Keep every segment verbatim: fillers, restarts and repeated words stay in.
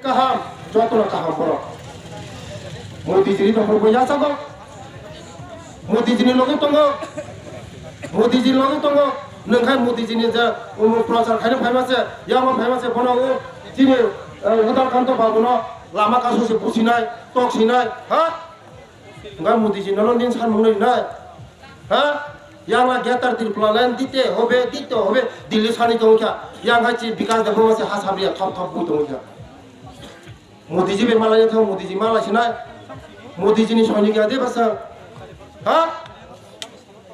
Kaham, jotono kaham borok. Modiji ni tongphuru bo yachago. Modiji ni logi tongo. Modiji ni logi tongo. Nwng khai Modiji ni je, um, prochar khaina phaima se, yama phaima se, bono, o, chini, eh, Udarkanto babu no lama kasu se businai, tok sinai, ha? Nga Modiji no nini sanmung nai nai. Ha? Yang la Greater Tripura Land dite hobe, dite hobe, Delhi sani tongkha. Yang hai chi Bikash Debbarma se ha sabriya thop thop bui tongkha. Modiji be malai thang, Modiji malai sinai. Modiji ni soini kya de basa. Ha?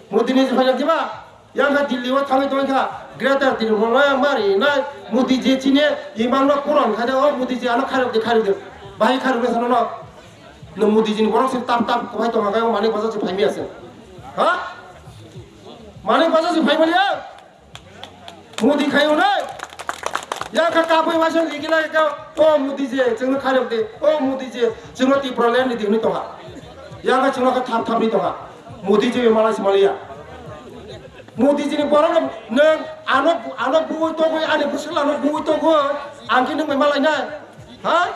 Modiji ni soini kya ba? Yang kha Delhi o thangwi tongkha, Greater Tripura Land mari nai, Modiji chini imang no puron kha de, o Modiji ano khairok de, khairok de. Bahai khairok de sano no. No Modiji ni borok se tap tap kwbai tongkha, o Manik Bajar se phaimi ase. Ha? Manik Bajar se phaimani ya? Modi khai unai. Ya kha kapui waisa ligi lai ka. O Modi je, chwngno kharok de. O Modi je, chwngno Tripura land ni dihni tongha. Ya kha chwngno kha thap thap ni tongha. Modi je malai si maliya. Modi je ni borok no nang ano, ano bui to bui, ani bwswla no bui to bui. Ang khe nang malai nai. Ha?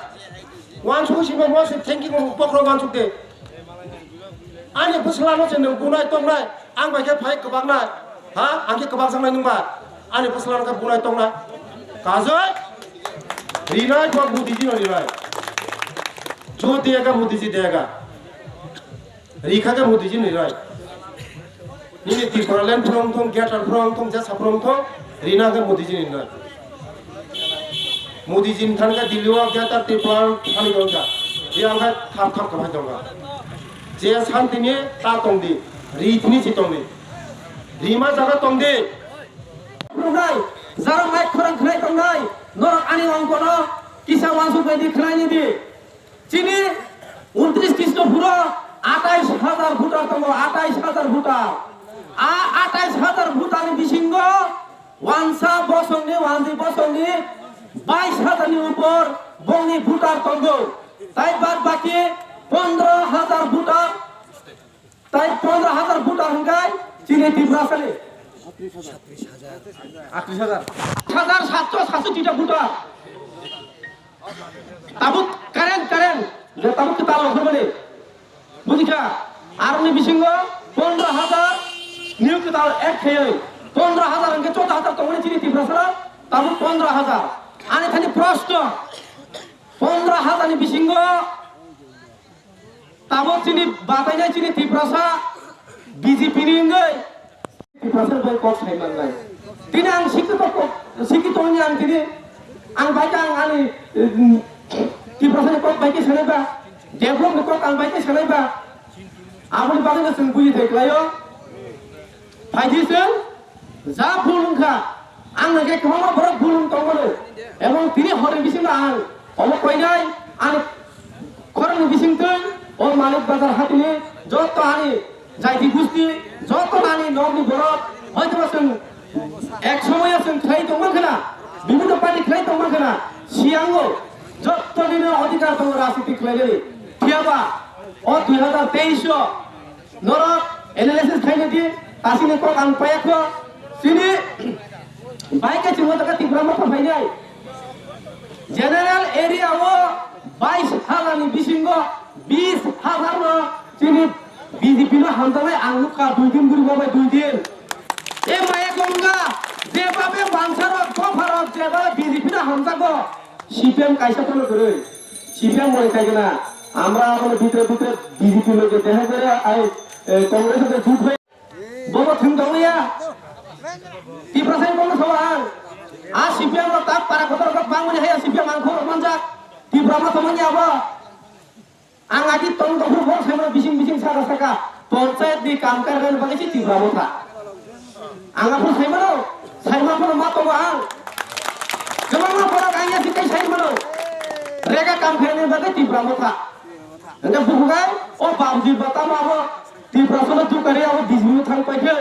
Wansuk si mo mo se thank you mo pokro wansuk de. Ani bwswla no se nang bunai tongnai. Ang bai khe phai kwbaknai, ha? Ang khe kwbak sangnai nwng ba? Ani bwsla khe bunai tongnai. Kajoi? Rinai bo Modi ji no rinai. Jo dega Modi ji dega. Rikha khe Modi ji no rinai. Nini Tripura land phrong thong, Greater phrong thong, Jesa phrong thong, rina khe Modi ji no rinai. Modi ji ni thani khe Delhi o khe ta Tripura thani tong kha. Yang khe thap thap khe phai tong kha. Je santini ta tong di, ri thini si tong di. Rima jaga tong di. Khurunai, jara mai khorang khwnai tongnai, norok ani ongkono kisa wansuk bai di khwnai ni di. Chini untris Krishnopuro atais hajar voter tongo, atais hajar voter. A atais hajar voter ni bisingo wansa bosongni, wanjwi bosongni bais hajar ni upor bongni voter tongo. Tai bad baki pondro hajar voter, tai pondro hajar voter hwnkhe chini Tiprasani. Atris hajar. Hajar satso satso tita voter. Tabuk karen, karen, je tabuk kwtal rok hwnmani. Bujikha, aroni bisingo pondro hajar new kwtal add khaiwi, pondro hajar hwnkhe choudo hajar tongmani chini Tiprasarok, tabuk pondro hajar. Ani thani proshno, pondro hajar ni bisingo tabuk chini batainai chini Tiprasa B J P ni wngwi Tiprasa bai kok sai manlai. Tini ang sikito kok, sikito ni ang tini, ang bai ang ani, em, Tiprasa ni kok bai khe sanai ba, develop ni kok ang bai khe sanai ba. Aboni bagwi no chwng buji thai klaio. Phaidi chwng ja bul wngkha, ang hwnkhe kwbangma borok bul wng tongmano, ebong tini horni bisingo ang omo koinai ani khorokni bisingtwi o Manik Bazar hatini joto ani jaiti gusti, joto ani nokni borok hoitoba chwng ek somoyo chwng khlai tongma khna, bibhinno party khlai tongma khna, siyango joto nini odhikar tongo rajniti khlainani. Phiyaba o dui hazar teis o Norok analysis khaina di, tasini kok ang payakho. Chini bai khe chwngno taka Tipra Motha phainai. General area o bais hajar ni bisingo bis hajar no chini B J P no hamjaknai ang nukha dui din guri bo bai dui din. E maya gongga jeba be bansarok dopharok jeba B J P no hamjago. C P M kaisa phano kwrwi. C P M mone khai gana. Amra amone bhitre bhitre B J P loge deha jare ai, eh, Congress loge jut hoi. Bobo thung dong ya. Tipra sai bono sawa ang. A C P M rok tak para kotor rok bang mani haya C P M ang khorok manjak. Tipra ma samanya abo. Ang agi tong tong phuru bor saimano bising bising saka saka panchayat ni kam kargani bagwi si Tipra Motha. Ang aphuru saimano, saima phuru ma tongo ang. Kwbangma borok ang ya sitai saimano. Rega kam khainani bagwi Tipra Motha. Hwnkhe bukugai o Babji Bata ma abo Tipra Solo dukari abo bijli thang paikhe.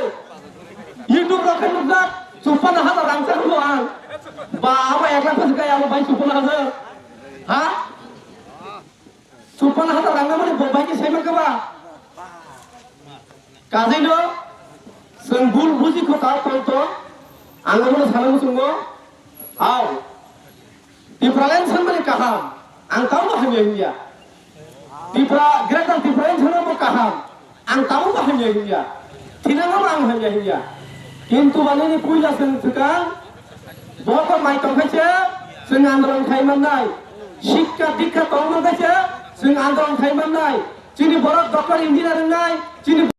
YouTube rok khe nukjak chuppan hajar rang chakhubo ang. Ba abo ek lakh phasikha abo bai chuppan hajar. Ha? Chuppan hajar rang nangmani bo bai khe saima khe ba? Kajeino chwng bul buji kho ta tong tong. Ang abono sana muchungo. Ao. Tipraland sanmani kaham. Ang tamo hamya hinya. Tipra, Greater Tipra India no bo kaham. Ang tamo bo hamya hinya. Thinano bo ang hamya hinya. Kintu banini puila seng thwkang, bo ko mai tong khaise, seng andolon khai mannai. Shikka dikka tong man khaise, seng andolon khai mannai. Chini borok doctor engineer wngnai, chini